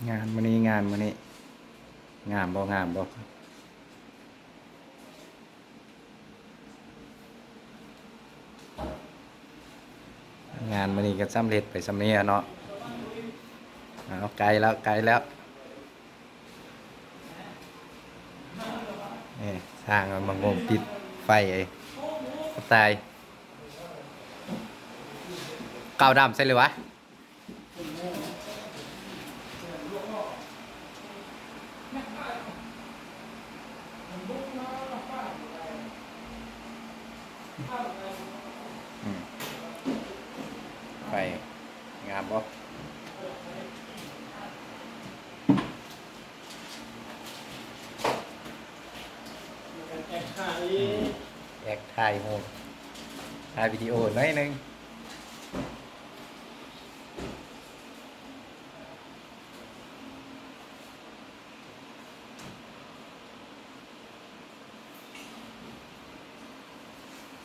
ງານມື້ນີ້ ງານມື້ນີ້ ງາມບໍ່ ງາມບໍ່? ງານມື້ນີ້ກໍສຳເລັດໄປສ່ຳນີ້ແຫຼະເນາະ. ເອົາ ໃກ້ແລ້ວ ໃກ້ແລ້ວ. ນີ້ຊ່າງມັນມາງົມຕິດໄຟ ຕາຍ ກາວດຳໃສ່ເລີຍວະ. ອືມ ໄປ ງາມບໍ່? ແອັກຖ່າຍຮູບ ຖ່າຍວິດີໂອໜ້ອຍໜຶ່ງ.